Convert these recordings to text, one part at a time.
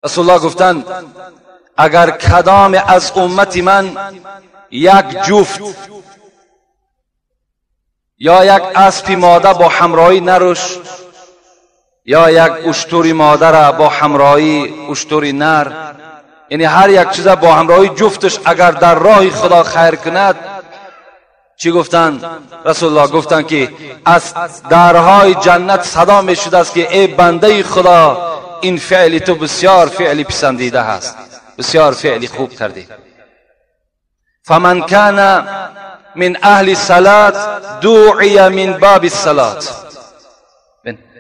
رسول الله گفتند اگر کدام از امت من یک جفت یا یک اسب ماده با همراهی نرش یا یک اشتری ماده را با همراهی اشتری نر، یعنی هر یک چیز با همراهی جفتش اگر در راه خدا خیر کند، چی گفتن؟ رسول الله گفتن که از درهای جنت صدا می شده است که ای بنده خدا، این فعل تو بسیار فعل پسندیده هست، بسیار فعل خوب کردی. فمن کان من اهل الصلاة دعی من باب الصلاة.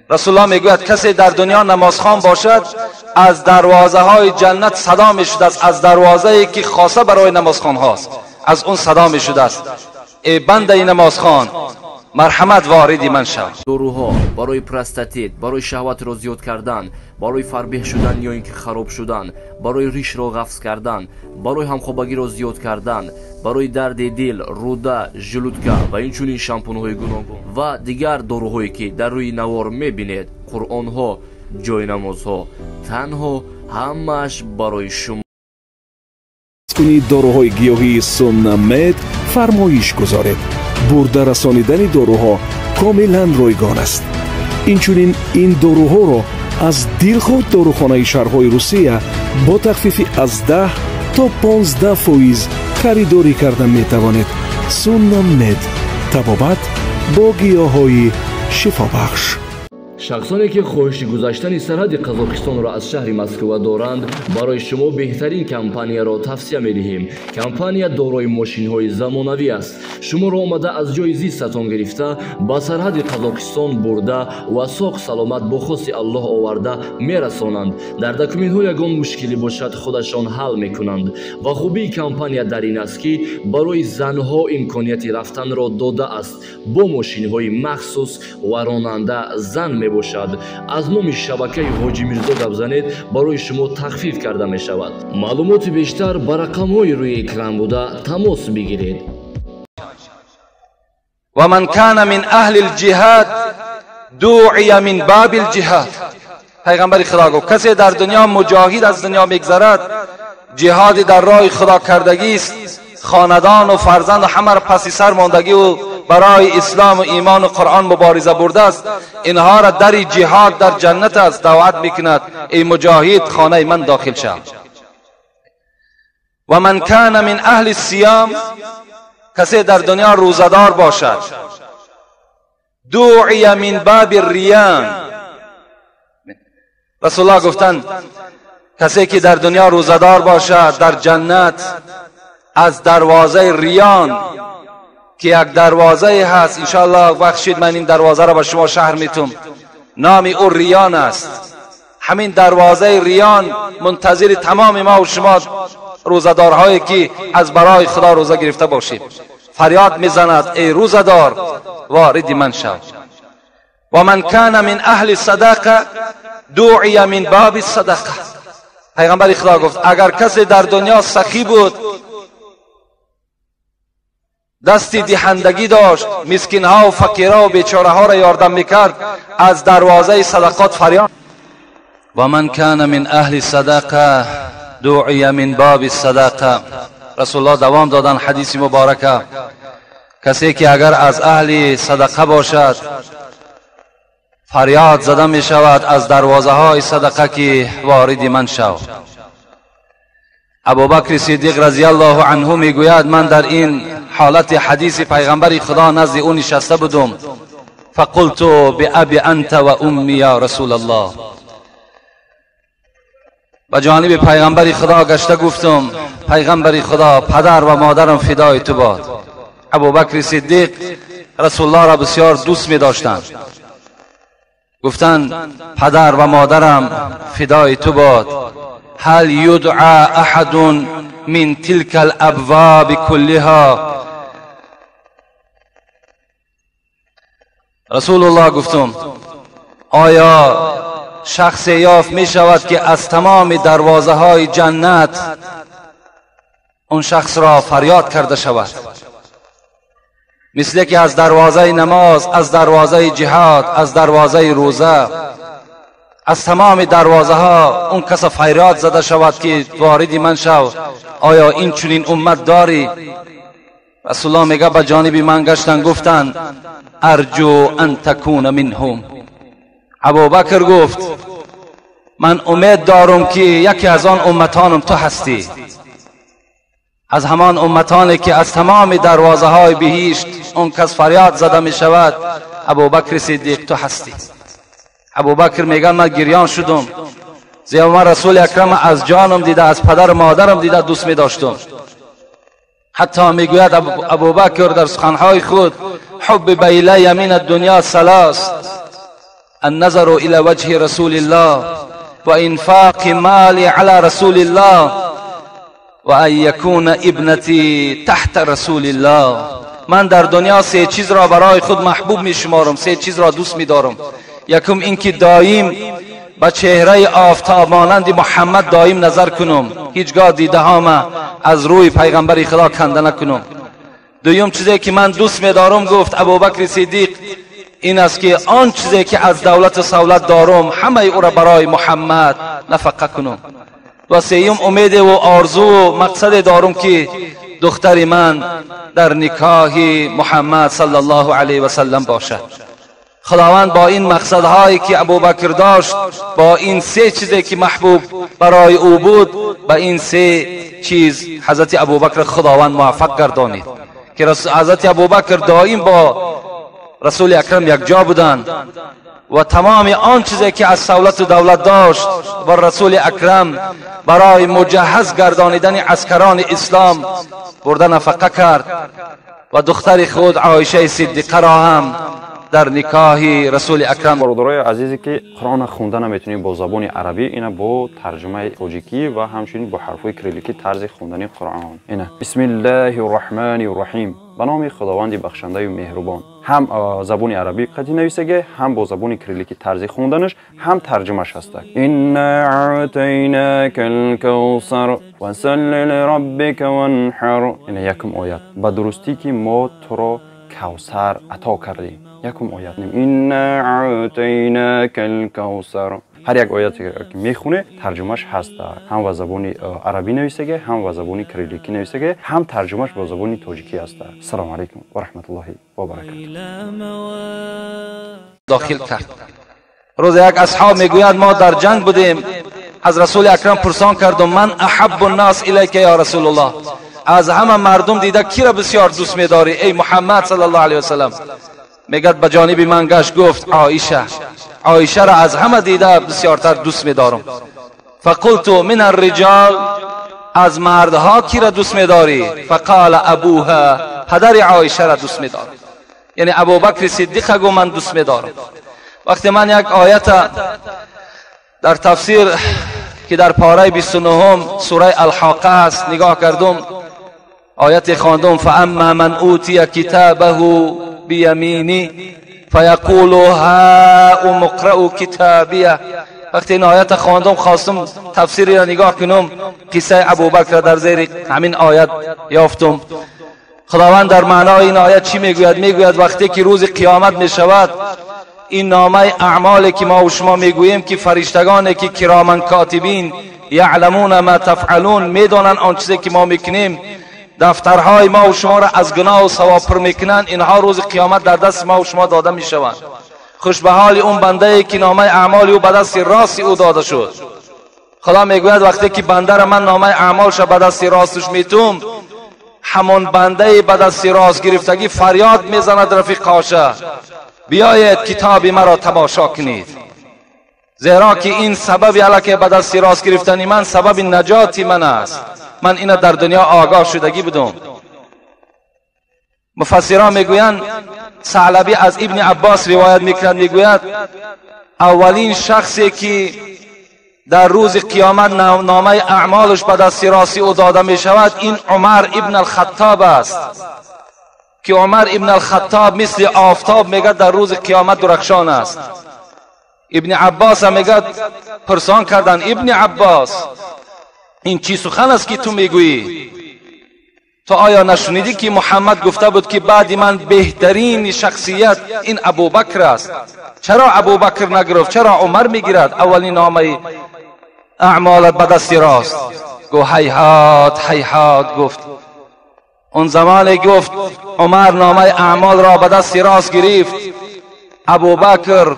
رسول الله میگوید کسی در دنیا نمازخوان باشد از دروازه های جنت صدا می شده است، از دروازه ای که خاصه برای نمازخوان هاست از اون صدا می شده است، ای بنده نمازخوان марҳамат вориди ман шав. Доруҳо барои простатит, барои шаҳватро зиёд кардан, барои фарбеҳ шудан ё ин ки хароб шудан, барои ришро ғафз кардан, барои ҳамхобагиро зиёд кардан, барои дарди дил, рӯда, желудка ва инчунин шампунҳои гуногун ва дигар доруҳое ки дар рӯи навор мебинед, қуръонҳо, ҷойнамозҳо, танҳо ҳамааш барои шумо. Кунед доруҳои гиёҳии Суннамед фармоиш гузоред. Бурда расонидани доруҳо комилан ройгон аст. Инчунин ин доруҳоро аз дилхоҳ дорухонаи шаҳрҳои Русия бо тахфифи аз 10 то 15% харидорӣ карда метавонед. Суннамед, табобат бо гиёҳҳои шифобахш. Шахсоне ки хоҳиши гузаштани сарҳади Қазоқистонро аз шаҳри Москва доранд, барои шумо беҳтарин компанияро тавсия медиҳем. Компания дорои мошинҳои замонавӣ аст. Шуморо омада аз ҷои зистатон гирифта ба сарҳади Қазоқистон бурда ва соғ саломат бо хости Аллоҳ оварда мерасонанд. Дар документҳо ягон мушкилӣ бошад, худашон ҳал мекунанд. Ва хубии компания дар ин аст, ки барои занҳо имконияти рафтанро додааст бо мошинҳои махсус ва ронанда зан мебошад. Аз номи шабакаи Ҳоҷӣ Мирзо гап занед, барои шумо тахфиф карда мешавад. Маълумоти бештар ба рақамҳои рӯи экран буда тамос бигиред. و من کان من اهل الجهاد دعی من باب الجهاد. پیغمبر خدا گفت کسی در دنیا مجاهد از دنیا میگذرد، جهاد در راه خدا کردگی است، خاندان و فرزند و همه را پسی سر ماندگی و برای اسلام و ایمان و قرآن مبارزه برده است، اینها را در جهاد در جنت است دعوت میکند، ای مجاهد خانه من داخل شو. و من کان من اهل الصیام، کسی در دنیا روزدار باشد، دعی من باب الریان. رسول الله گفتند کسی که در دنیا روزدار باشد در جنت از دروازه ریان که یک دروازه هست، انشاءالله بخشید من این دروازه را به شما شهر میتم، نام او ریان است. همین دروازه ریان منتظر تمام ما و شما روزدارهایی که از برای خدا روزه گرفته باشیم، فریاد میزند ای روزدار وارد من شو. و من کان من اهل صدقه دعی من باب الصدقه. پیغمبر خدا گفت اگر کسی در دنیا سخی بود، دستی دهندگی داشت، مسکین ها و فقیرها و بیچاره ها را یاردم میکرد، از دروازه صدقات فریاد. و من کان من اهل صدقه دعی من باب الصدقه. رسول الله دوام دادن حدیث مبارکه، کسی که اگر از اهل صدقه باشد فریاد زده می شود از دروازه های صدقه که وارد من شو. ابوبکر صدیق رضی الله عنه میگوید من در این حالت حدیث پیغمبر خدا نزد او نشسته بودم، فقلت بأبی انت و امی یا رسول الله. به جانب پیغمبر خدا گشته گفتم پیغمبر خدا پدر و مادرم فدای تو باد. ابوبکر صدیق رسول الله را بسیار دوست می داشتند. گفتند پدر و مادرم فدای تو باد، هل یدعى احد من تلك الابواب كلها؟ رسول الله گفتم آیا شخص یافت می شود که از تمام دروازه های جنت اون شخص را فریاد کرده شود؟ مثل که از دروازه نماز، از دروازه جهاد، از دروازه روزه، از تمام دروازه ها اون کس فریاد زده شود که وارد من شو، آیا این چنین امت داری؟ رسول الله میگه به جانب من گشتن گفتن ارجو ان تکون منهم. ابوبکر گفت من امید دارم که یکی از آن امتانم تو هستی، از همان امتانی که از تمام دروازه های بهشت اون کس فریاد زده می شود، ابوبکر صدیق تو هستی. ابوبکر میگن من گریان شدم، زیرا من رسول اکرم از جانم دیده، از پدر و مادرم دیده دوست می داشتم. حتی میگوید ابوبکر در سخنهای خود حب الی من الدنیا ثلاث، النظر الى وجه رسول الله و انفاق مالی علی رسول الله و ان یکون ابنتی تحت رسول الله. من در دنیا سه چیز را برای خود محبوب می شمارم، سه چیز را دوست می دارم. یکم اینکه دایم به چهره آفتاب مانند محمد دایم نظر کنم، هیچگاه دیده هام از روی پیغمبر خدا کنده نکنم. دویم چیزی که من دوست می‌دارم گفت ابوبکر صدیق این است که آن چیزی که از دولت و سولت دارم همه او را برای محمد نفقه کنم. و سیوم امید و آرزو و مقصد دارم که دختر من در نکاح محمد صلی الله علیه و سلم باشد. خداوند با این مقصدهایی که ابوبکر داشت، با این سه چیزی که محبوب برای او بود، با این سه چیز حضرت ابوبکر خداوند موفق گردانید که حضرت ابوبکر دائم با رسول اکرم یک جا بودند و تمام آن چیزی که از سولت و دولت داشت و رسول اکرم برای مجهز گردانیدن عسکران اسلام برده نفقه کرد و دختر خود عایشه صدیقه را هم در نکاح رسول اکرم. برادرای عزیزی که قرآن خونده نمیتونی با زبان عربی، اینا با ترجمه تاجیکی و همچنین با حرفای کریلیکی طرز خوندن قرآن. اینا بسم الله الرحمن الرحیم، به نام خداوند بخشنده و مهربان. هم زبان عربی قطعی نویسگه، هم با زبان کریلیکی طرز خوندنش، هم ترجمهش هست. انا اعطیناک الکوثر فصل لربک وانحر. اینا یکم آیت. به درستی که ما تو را کوثر عطا کردیم. یکم آیت. انا اعطیناک الکوثر. هر یک آیت که میخونه ترجمهش هست، هم با زبان عربی نویسگه، هم با زبان کریلیکی نویسگه، هم ترجمهش با زبان تاجیکی است. السلام علیکم و رحمت الله و برکاته. داخل کرد. روز یک اصحاب میگوید ما در جنگ بودیم، از رسول اکرم پرسان کردم من احب الناس الیک یا رسول الله، از همه مردم دیده کی را بسیار دوست میداری ای محمد صلی الله علیه و سلم؟ میگد به جانب من گشت گفت عایشه، عایشه را از همه دیده بسیارتر دوست میدارم. فقلت من الرجال، از مردها کی را دوست میداری؟ فقال ابوها، پدر عایشه را دوست میدارم. یعنی ابوبکر صدیق گو من دوست میدارم. وقتی من یک آیت در تفسیر که در پاره 29 سوره الحاقه است نگاه کردم، آیت خواندم فاما من اوتی کتابه بیمینی فیقول هاؤم اقرأوا کتابیه. وقتی این آیت خواندم خواستم تفسیری را نگاه کنم، قصه ابوبکر را در زیر همین آیت یافتم. خداوند در معنای این آیت چی میگوید؟ میگوید وقتی که روز قیامت میشود، این نامه اعمالی که ما و شما میگوییم که فرشتگانی که کرامن کاتبین یعلمون ما تفعلون، میدانند آن چیزی که ما میکنیم، دفترهای ما و شما را از گناه و ثواب پر میکنند، اینها روز قیامت در دست ما و شما داده میشوند. خوش به حال اون بنده ای که نامه اعمال او به دست راست او داده شد. خدا میگوید وقتی که بنده را من نامه اعمالش به دست راستش میتوم، همان بنده به دست راست گرفتگی فریاد میزند رفیقاشه بیایید کتاب مرا تماشا کنید، زیرا که این سبب علاکه به دست راست گرفتن من سبب نجات من است. من اینو در دنیا آگاه شدگی بودم. مفسران میگویند ثعلبی از ابن عباس روایت میکند، میگوید اولین شخصی که در روز قیامت نامه اعمالش به دست راستی او داده میشود این عمر ابن الخطاب است، که عمر ابن الخطاب مثل آفتاب میگه در روز قیامت درخشان است. ابن عباس هم میگه پرسان کردن ابن عباس این چی سخن است که تو میگویی؟ تو آیا نشنیدی که محمد گفته بود که بعد من بهترین شخصیت این ابوبکر است؟ چرا ابوبکر نگرفت؟ چرا عمر میگیرد اولین نامه اعمالت به دست راست؟ گفت هیهات هیهات. گفت اون زمان گفت عمر نامه اعمال را به دست راست گرفت، ابوبکر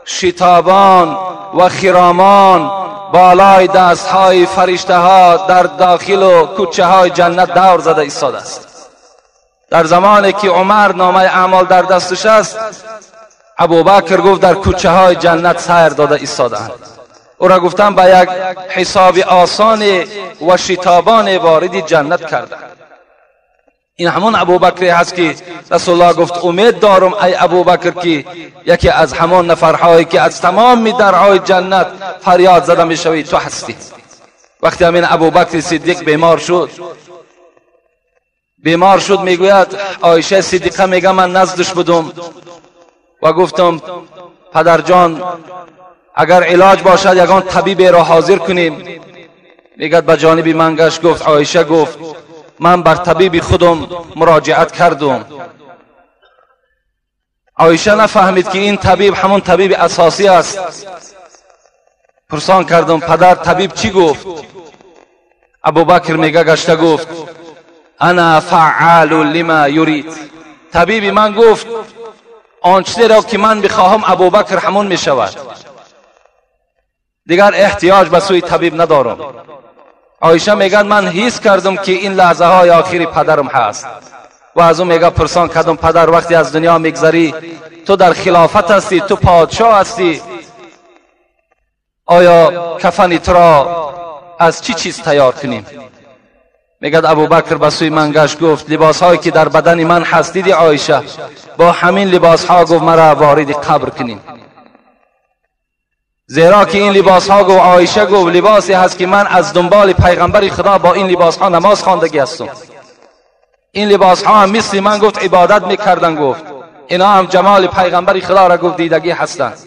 شتابان و خرامان بالای دستهای فرشته ها در داخل و کوچه های جنت دور زده ایستاده است. در زمانی که عمر نامه اعمال در دستش است، ابوبکر گفت در کوچه های جنت سیر داده ایستاده‌اند. او را گفتم به یک حساب آسان و شتابان وارد جنت کردند. این همون ابوبکر هست که رسول الله گفت امید دارم ای ابوبکر که یکی از همان نفرهایی که از تمام درهای جنت فریاد زده میشوی تو هستی. وقتی همین ابوبکر صدیق بیمار شد میگوید عایشه صدیقه میگه من نزدش بودم و گفتم پدر جان اگر علاج باشد یگان طبیب را حاضر کنیم. میگد به جانب من گشت گفت عایشه گفت من بر طبیب خودم مراجعت کردم. عایشه نفهمید که این طبیب همون طبیب اساسی است. پرسان کردم پدر طبیب چی گفت؟ ابوبکر میگه گشته گفت انا فعال لما یرید. طبیب من گفت آن چیزی را که من بخواهم ابوبکر همون میشود، دیگر احتیاج به سوی طبیب ندارم. عایشه میگه من حس کردم که این لحظه های آخری پدرم هست و از اون میگه پرسان کردم پدر وقتی از دنیا میگذری تو در خلافت هستی، تو پادشاه هستی، آیا کفن تو را از چی چیز تیار کنیم؟ میگه ابوبکر به سوی من گشت گفت لباس هایی که در بدن من هست دیدی عایشه، با همین لباس ها گفت مرا وارد قبر کنیم، زیرا که این لباس ها گفت عایشه گفت لباسی هست که من از دنبال پیغمبر خدا با این لباس ها نماز خواندگی هستم. این لباس ها هم مثل من گفت عبادت میکردن، گفت اینا هم جمال پیغمبر خدا را گفت دیدگی هستند.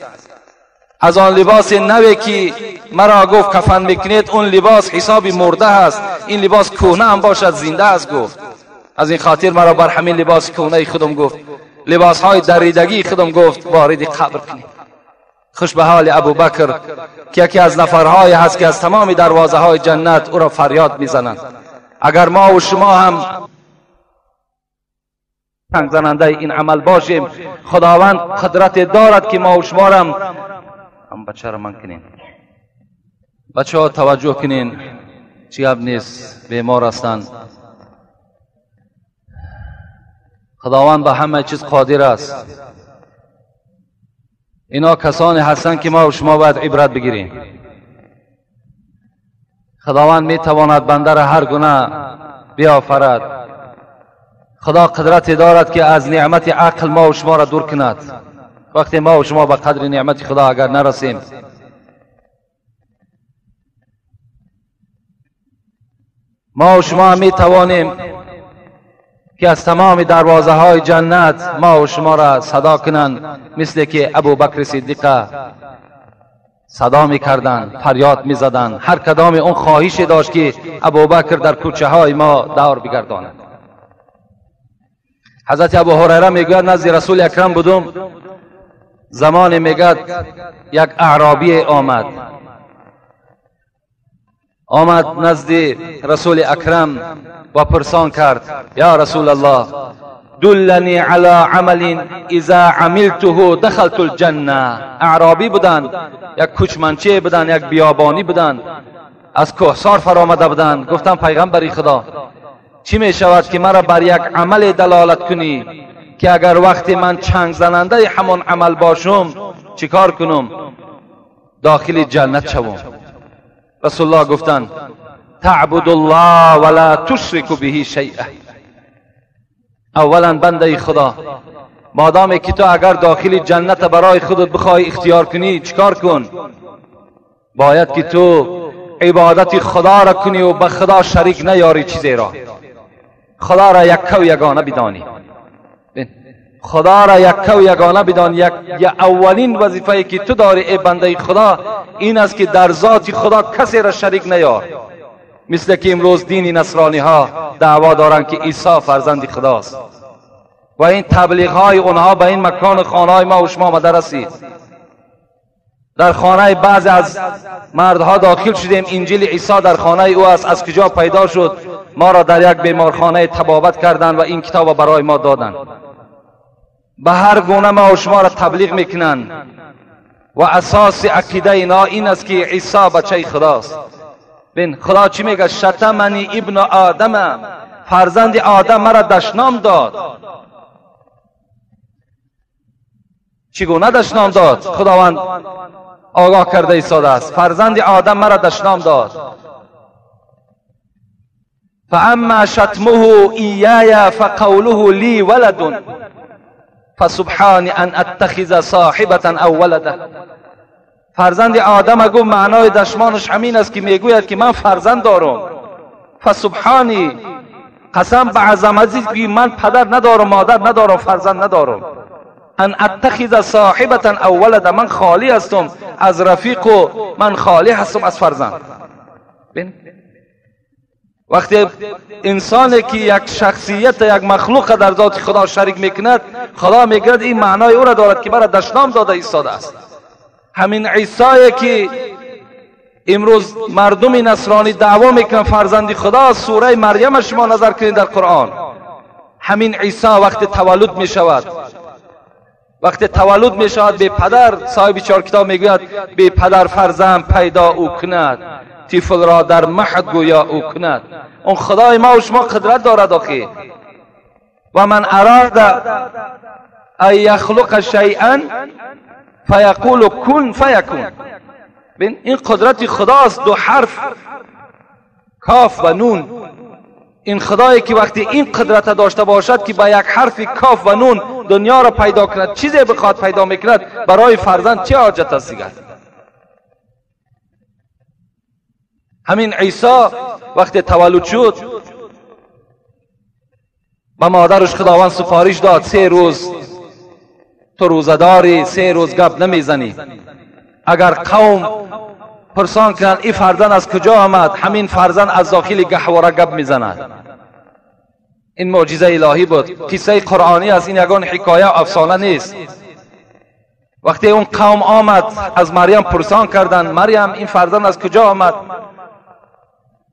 از آن لباس نوی که مرا گفت کفن میکنید اون لباس حسابی مرده هست، این لباس کهنه هم باشد زنده است گفت. از این خاطر مرا بر همین لباس کهنه خودم گفت لباس های دریدگی خودم گفت وارد قبر کنید. خوش به حال ابوبکر که یکی از نفرهای هست که از تمام دروازه های جنت او را فریاد میزنند. اگر ما و شما هم زننده این عمل باشیم خداوند قدرت دارد که ما و شما هم بچه را من کنیم. بچه ها توجه کنین، چی گپ نیست، بیمار هستند. خداوند به همه چیز قادر است. اینا کسانی هستند که ما و شما باید عبرت بگیریم. خداوند می تواند بنده را هر گونه بیافرد. خدا قدرت دارد که از نعمت عقل ما و شما را دور کند. وقتی ما و شما به قدر نعمت خدا اگر نرسیم، ما و شما می توانیم که از تمام دروازه های جنت ما و شما را صدا کنند، مثل که ابوبکر صدیق صدا می کردند، فریاد می زدند. هر کدام اون خواهش داشت که ابوبکر در کوچه های ما دور بگرداند. حضرت ابو هریره میگوید نزد رسول اکرم بودم، زمان میگد یک اعرابی آمد نزد رسول اکرم و پرسان کرد یا رسول الله دلنی علی عمل اذا عملته دخلت الجنه. اعرابی بودند، یک کوچمنچه بودند، یک بیابانی بودند، از کوهسار فرامده بودند. گفتم پیغمبر خدا چی می شود که مرا بر یک عمل دلالت کنی که اگر وقتی من چنگ زننده همان عمل باشم چیکار کنم؟ داخل جنت شوم. رسول الله گفتند تعبد الله ولا تشرک به شیئا. اولا بنده خدا، مادامی که تو اگر داخل جنت برای خودت بخوای اختیار کنی چیکار کن؟ باید که تو عبادت خدا را کنی و به خدا شریک نیاری چیزی را. خدا را یکه و یگانه بدانی، خدا را یکه و یگانه بدانی. یک اولین وظیفه که تو داری ای بنده خدا این است که در ذات خدا کسی را شریک نیار. مثل که امروز دین نصرانی ها دعوا دارند که عیسی فرزند خداست و این تبلیغ های اونها به این مکان خانه های ما و شما آمده رسید. در خانه بعضی از مردها داخل شدیم، انجیل عیسی در خانه او است، از کجا پیدا شد؟ ما را در یک بیمارخانه طبابت کردند و این کتاب برای ما دادند. به هر گونه ما و شما را تبلیغ میکنند و اساس عقیده اینا این است که عیسی بچه خداست. بین خدا چی میگه؟ شتمنی ابن آدم، فرزند آدم مرا دشنام داد. چگونه دشنام داد؟ خداوند آگاه کرده ایستاده است. فرزند آدم مرا دشنام داد. فاما شتمه ایای فقوله لی ولد فسبحان ان اتخذ صاحبة او ولدا. فرزند آدم گفت معنای دشمانش همین است که میگوید که من فرزند دارم. فسبحانی، قسم به عظمتی که من پدر ندارم، مادر ندارم، فرزند ندارم. ان اتخذ صاحبة او ولدا، من خالی هستم از رفیق و من خالی هستم از فرزند. بین وقتی انسانی که یک شخصیت، یک مخلوق در ذات خدا شریک میکند، خدا میگوید این معنای او را دارد که مرا دشنام داده ایستاده است. همین عیسی که امروز مردم نصرانی دعوا میکنن فرزند خدا، سوره مریم شما نظر کنید در قرآن، همین عیسی وقتی تولد میشود، وقتی تولد میشود به پدر، صاحب چهار کتاب میگوید به پدر فرزند پیدا او کند، طفل را در مهد گویا او کند. اون خدای ما و شما قدرت دارد آخی. و من اراد ان یخلق شیئا فیقول کن فیکون. ببین این قدرت خداست، دو حرف کاف و نون. این خدایی که وقتی این قدرت داشته باشد که با یک حرف کاف و نون دنیا را پیدا کند، چیزی بخواد پیدا میکند، برای فرزند چه حاجت است دیگر؟ همین عیسی وقتی تولد شد به مادرش خداوند سفارش داد 3 روز تو روزه داری، 3 روز گپ نمیزنی. اگر قوم پرسان کنند این فرزند از کجا آمد، همین فرزند از داخل گهواره گپ میزند. این معجزه الهی بود، قصه قرآنی است، این یگان حکایه و افسانه نیست. وقتی اون قوم آمد از مریم پرسان کردند، مریم این فرزند از کجا آمد؟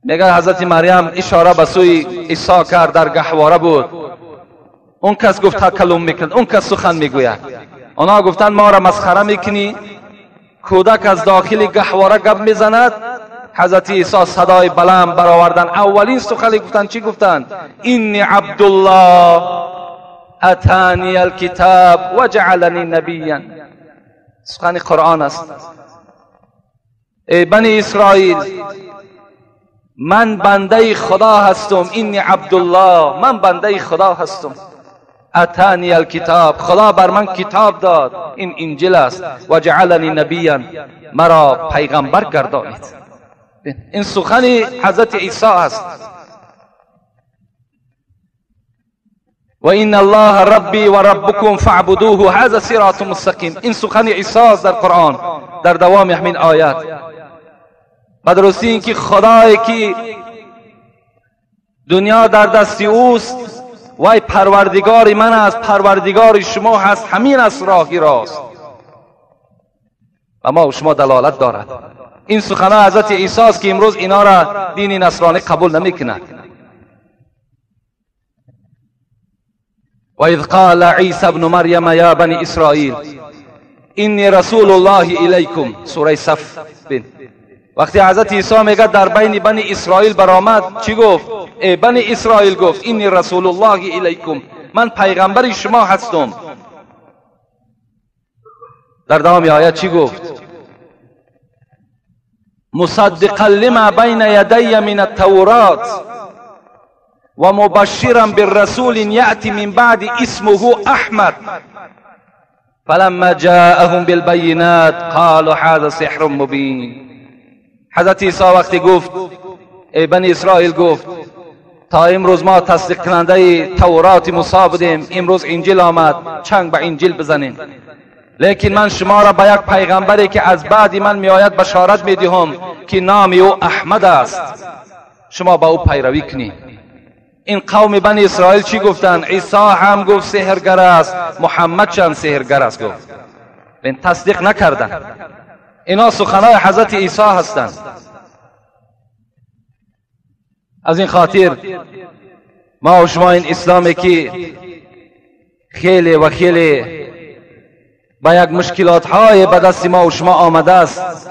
میگه حضرت مریم اشاره به سوی عیسی کرد، در گهواره بود. اون کس گفت تکلم میکند، اون کس سخن میگوید. آنها گفتند ما را مسخره میکنی، کودک از داخل گهواره گپ میزند. حضرت عیسی صدای بلند برآوردن، اولین سخنی گفتند چی گفتند؟ اینی عبدالله اتانی الکتاب و جعلنی نبیا. سخن قرآن است. ای بنی اسرائیل، من بنده خدا هستم، اینی عبدالله، من بنده خدا هستم. اتانی الکتاب، خدا بر من کتاب داد، این انجیل است. و جعلنی نبیا، مرا پیغمبر گردانید. این سخن حضرت عیسی است. و این الله ربی و ربکم فاعبدوه هذا صراط مستقیم. این سخن عیسی است در قرآن، در دوام همین آیات. و درستی اینکه خدایی که دنیا در دست اوست، وای پروردگار من است، پروردگار شما هست، همین است راهی راست و ما و شما دلالت دارد. این سخنان حضرت عیسی است که امروز اینا را دین نصرانی قبول نمیکند. و اذ قال عیسی ابن مریم یا بنی اسرائیل انی رسول الله الیکم، سوره صف. بین وقتی حضرت عیسی میگه در بین بنی اسرائیل برآمد، چی گفت؟ ای بنی اسرائیل، گفت انی رسول الله الیکم، من پیغمبر شما هستم. در دوام آیه چی گفت؟ مصدقا لما بین یدی من التورات و مبشرا بالرسول یأتی من بعد اسمه احمد فلما جاءهم بالبینات قالوا هذا سحر مبین. حضرت عیسی وقتی گفت ای بنی اسرائیل، گفت تا امروز ما تصدیق کننده تورات موسی بودیم، امروز انجیل آمد، چنگ به انجیل بزنیم، لیکن من شما را به یک پیغمبری که از بعد من میآید بشارت میدهم که نام او احمد است. شما با او پیروی کنید. این قوم بنی اسرائیل چی گفتند؟ عیسی هم گفت سحرگر است، محمد چند سحرگر است گفت. این تصدیق نکردن. اینا سخنای حضرت عیسی هستند. از این خاطر ما و شما این اسلامی که خیلی و خیلی با یک مشکلات های به دست ما و شما آمده است،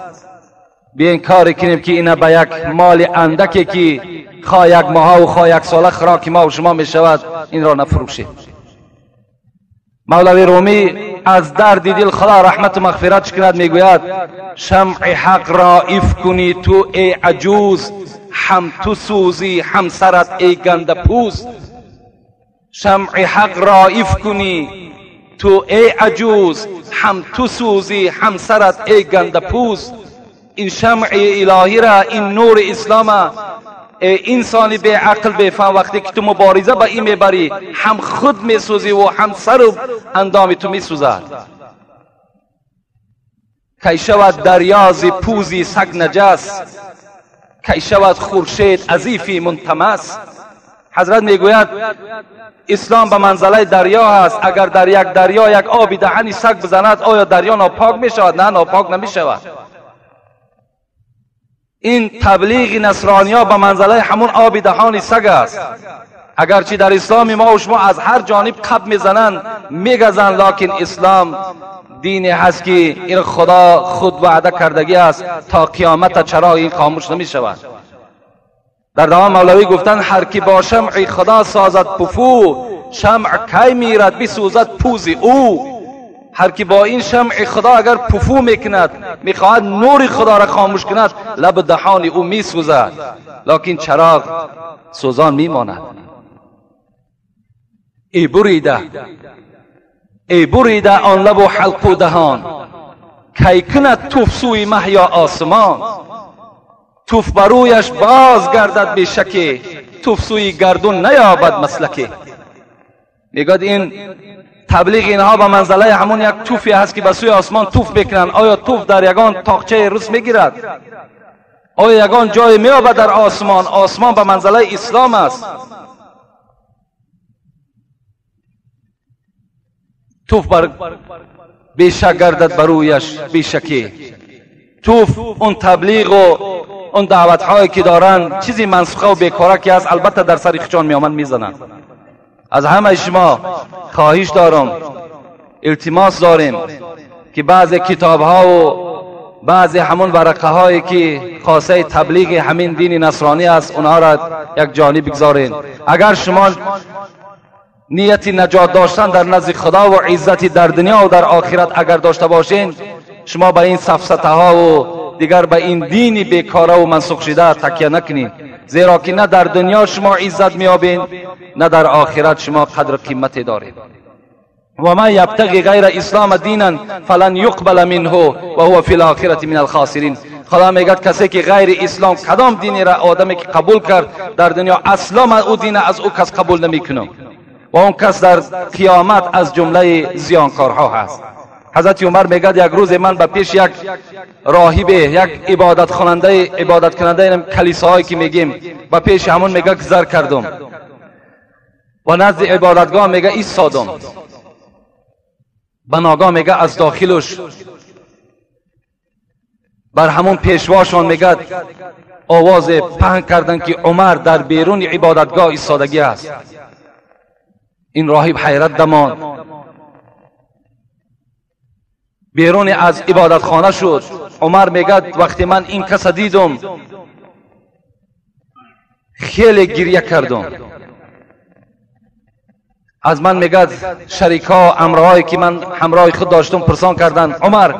بیاین کاری کنیم که اینا به یک مال اندکی که خواه یک ماه و خواه یک ساله خوراک ما و شما می شود این را نفروشیم. مولوی رومی از درد دل خدا رحمت و مغفرت کند میگوید شمع حق را ایف کنی تو ای عجوز، هم تو سوزی هم سرت ای گنده پوز. شمع حق را ایف کنی تو ای عجوز، هم تو سوزی هم سرت ای گنده پوز. این شمع الهی را، این نور اسلام، ای انسانی بی عقل بی فهم، وقتی که تو مبارزه با این میبری هم خود میسوزی و هم سر و اندام تو میسوزد. کی شود دریا ز پوزی سگ نجس، کی شود خورشید عزیفی منتمس. حضرت میگوید اسلام به منزله دریا هست، اگر در یک دریا یک آبی دهنی سگ بزند آیا دریا ناپاک میشود؟ نه، ناپاک نمیشود. این تبلیغ نصرانیا به منزله همون آب دهان سگ است. اگرچه در اسلام ما و شما از هر جانب قب میزنند میگزند، لکن اسلام دینی هست که این خدا خود وعده کردگی است تا قیامت چراغ این خاموش نمیشود. در دوام مولوی گفتند هر کی با شمع خدا سازد پفو، شمع کی میرد بسوزد پوز او. هر کی با این شمع خدا اگر پفو میکند، میخواهد نور خدا را خاموش کند، لب دهان او میسوزد، لکن چراغ سوزان میماند. ای بریده، ای بریده آن لب و حلق و دهان، کی کند توف سوی مه یا آسمان. توف برویش باز گردد بی شکی، توف سوی گردون نیابد مسلکی. میگوید این تبلیغ اینها به منزله همون یک توفی هست که به سوی آسمان توف میکنند. آیا توف در یگان تاقچه روس میگیرد؟ آیا یگان جای میابد در آسمان؟ آسمان به منزله اسلام است. توف بر بیشک گردد برویش بیشکی. توف اون تبلیغ و اون دعوت هایی که دارند چیزی منسوخه و بیکاره که هست، البته در سر خچان میامن میزنند. از همه شما خواهش دارم، التماس داریم که بعض کتاب ها و بعض همون ورقه هایی که خاصه تبلیغ همین دین نصرانی است اونها را یک جانب بگذارین. اگر شما نیت نجات داشتن در نزد خدا و عزت در دنیا و در آخرت اگر داشته باشین، شما به این سفسطه ها و دیگر به این دین بیکاره و منسوخ شده تکیه نکنید، زیرا که نه در دنیا شما عزت میابین نه در آخرت شما قدر قیمت دارید. و من یبتغی غیر اسلام دینا فلن یقبل منه و هو فی الاخرة من الخاسرین. خدا میگه کسی که غیر اسلام کدام دینی را آدمی که قبول کرد در دنیا، اصلا من او دین از او کس قبول نمیکنم و اون کس در قیامت از جمله زیانکارها هست. حضرت عمر میگه یک روز من به پیش یک راهب، یک عبادت کننده کلیساهایی که میگیم، به پیش همون میگه گذر کردم و نزد عبادتگاه میگه ایستادم. بناگاه میگه از داخلش بر همون پیشواشان میگه آواز پهن کردن که عمر در بیرون عبادتگاه ایستادگی است. این راهب حیرت دمان، بیرون از عبادت خانه شد. عمر میگه وقتی من این کس دیدم خیلی گریه کردم. از من میگه شریکا امرهایی که من همراه خود داشتم پرسان کردن، عمر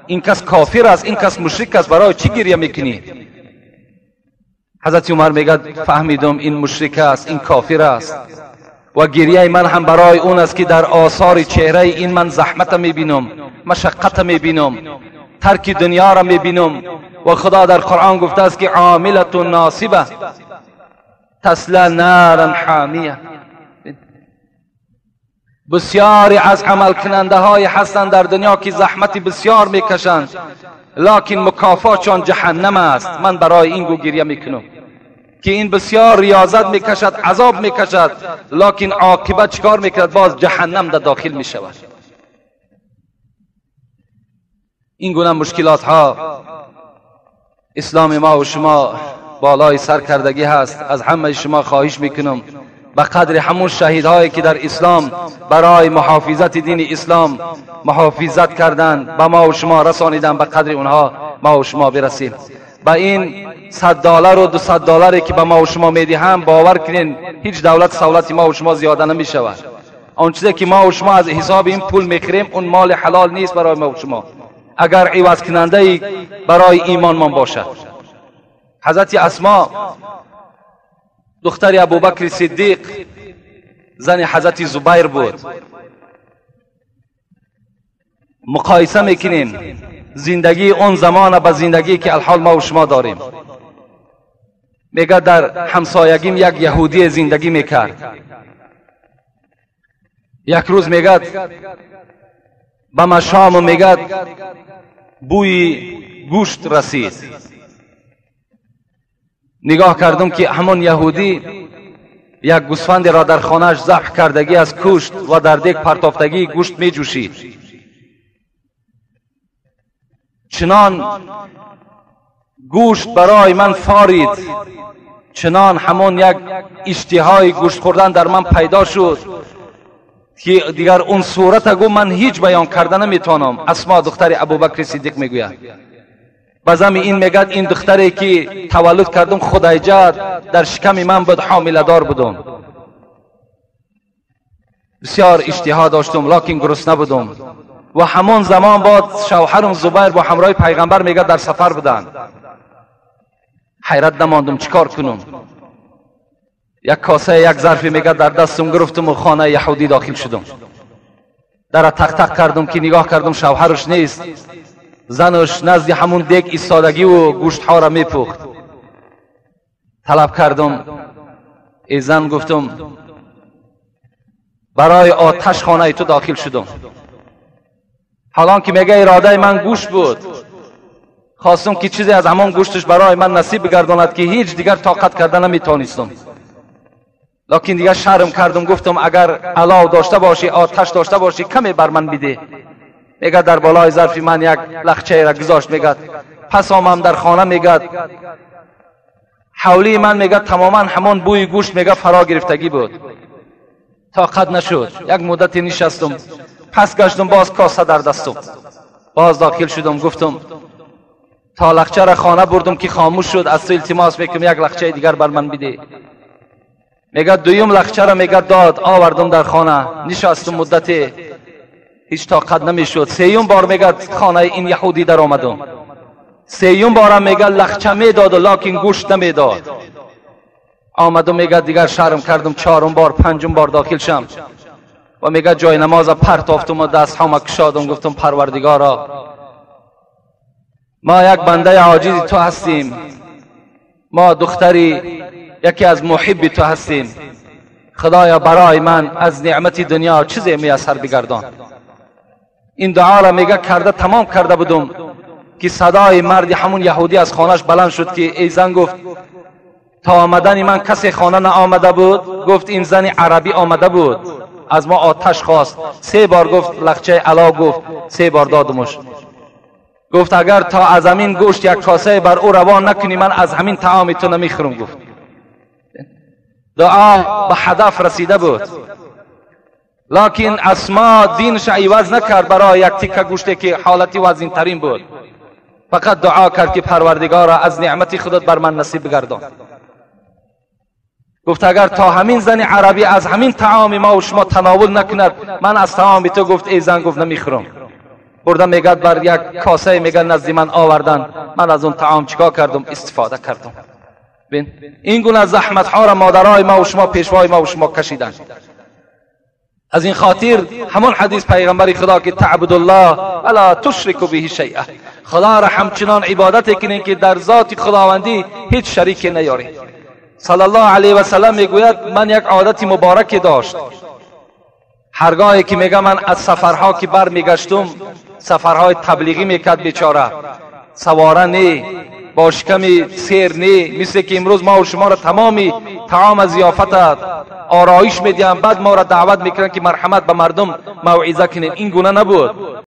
این کس کافر است، این کس مشرک است، برای چی گریه میکنی؟ حضرت عمر میگه فهمیدم این مشرک است، این کافر است و گریه من هم برای اون است که در آثار چهره این من زحمت میبینم، مشقت میبینم، ترک دنیا را میبینم. و خدا در قرآن گفته است که عاملة ناصبه تصلی نارا حامیه. بسیاری از عمل کننده های هستند در دنیا که زحمت بسیار میکشند، لکن مکافاتشان جهنم است. من برای این گو گریه میکنم. که این بسیار ریاضت میکشد، عذاب میکشد، لکن عاقبت چیکار میکند؟ باز جهنم در داخل میشود. این گونه مشکلات ها اسلام ما و شما بالای سر کردگی هست. از همه شما خواهش میکنم به قدر همون شهیدهایی که در اسلام برای محافظت دین اسلام محافظت کردند به ما و شما رسانیدن، به قدر اونها ما و شما برسیم. با این $100 و $200 که به ما و شما میدهم، باور کنین هیچ دولت سولت ما و شما زیاده نمیشود. آن چیزی که ما و شما از حساب این پول میخریم اون مال حلال نیست برای ما و شما، اگر عوض کننده برای ایمان من باشد. حضرت اسما دختر ابوبکر صدیق زن حضرت زبیر بود. مقایسه میکنیم زندگی اون زمان با زندگی که الحال ما و شما داریم. میگه در همسایگیم یک یهودی زندگی میکرد. یک روز میگه به مشام میگه بوی گوشت رسید. نگاه کردم که همون یهودی یک گوسفند را در خانهش ذبح کردگی از کشت و در دیگ پرتافتگی گوشت می جوشید. چنان گوشت برای من فارید، چنان همون یک اشتهای گوشت خوردن در من پیدا شد که دیگر اون صورت گو من هیچ بیان کرده نمیتونم. اسما دختر ابوبکر صدیق میگوید بازم این میگد این دختری که تولد کردم خدایجه در شکم من بود، حامله دار بودم، بسیار اشتها داشتم لکن گرسنه بودم. و همون زمان بعد شوهرم زبیر با همراه پیغمبر میگه در سفر بودن. حیرت نماندم چیکار کنم. یک کاسه یک ظرفی میگه در دستم گرفتم و خانه یهودی داخل شدم. در تق تق کردم که نگاه کردم شوهرش نیست، زنش نزد همون دیگ ایستادگی و گوشت ها را میپخت. طلب کردم ای زن، گفتم برای آتش خانه تو داخل شدم. حالان که میگه اراده من گوشت بود، خواستم که چیزی از همان گوشتش برای من نصیب بگرداند که هیچ دیگر طاقت کرده نمیتونستم. لکن دیگر شرم کردم، گفتم اگر علاو داشته باشی، آتش داشته باشی، کمی بر من بده. میگه در بالای ظرف من یک لخچه را گذاشت. میگه پس آمم در خانه، میگه حولی من میگه تماما همان بوی گوشت میگه فرا گرفتگی بود. طاقت نشد، یک مدتی نشستم، پس گشتم باز کاسه در دستم، باز داخل شدم. گفتم تا لخچه را خانه بردم که خاموش شد، از تو التماس میکنم یک لخچه دیگر بر من بده. میگه دویم لخچه را میگه داد، آوردم در خانه، نشستم مدتی، هیچ طاقت نمیشد. سیوم بار میگه خانه این یهودی در آمدم، سیوم بارم میگه لخچه میداد و لکن گوشت نمیداد. آمدم میگه دیگر شرم کردم، چهارم بار پنجم بار داخل شم و میگه جای نماز پرتافتم و دست هام کشادم، گفتم پروردگارا ما یک بنده عاجز تو هستیم، ما دختری یکی از محب تو هستیم، خدایا برای من از نعمت دنیا چیزی میسر بگردان. این دعا را میگه کرده تمام کرده بودم که صدای مرد همون یهودی از خانهش بلند شد که ای زن، گفت تا آمدن من کسی خانه نه آمده بود؟ گفت این زن عربی آمده بود، از ما آتش خواست. 3 بار گفت لخچه علا، گفت 3 بار دادمش. گفت اگر تا از همین گوشت یک کاسه بر او روان نکنی من از همین طعام تو نمیخورم. گفت دعا به هدف رسیده بود، لکن اسما دینش عوض نکرد برای یک تیکه گوشتی که حالتی وزین ترین بود. فقط دعا کرد که پروردگارا از نعمت خودت بر من نصیب بگردان. گفت اگر تا همین زن عربی از همین طعام ما و شما تناول نکند من از طعام تو، گفت ای زن، گفت نمیخورم. بردم میگه بر یک کاسه میگه نزد من آوردن، من از اون طعام چیکار کردم؟ استفاده کردم. ببین این گونه زحمت ها را مادرای ما و شما، پیشوای ما و شما کشیدن. از این خاطر همون حدیث پیغمبر خدا که تعبد الله ولا تشرک به شیئا، خدا را همچنان عبادت کنین که در ذات خداوندی هیچ شریک نیاری. صلی الله علیه و سلم میگوید من یک عادت مبارک داشت، هرگاهی که میگه من از سفرها که بر میگشتم، سفرهای تبلیغی میکرد بیچاره، سواره نی، бо шиками сер не, мисле ки имрӯз мо шуморо тамоми таом зиёфат ороиш медиҳам, баъд моро даъват мекунанд, ки марҳамат, ба мардум мавъиза кунем. Ин гуна набуд.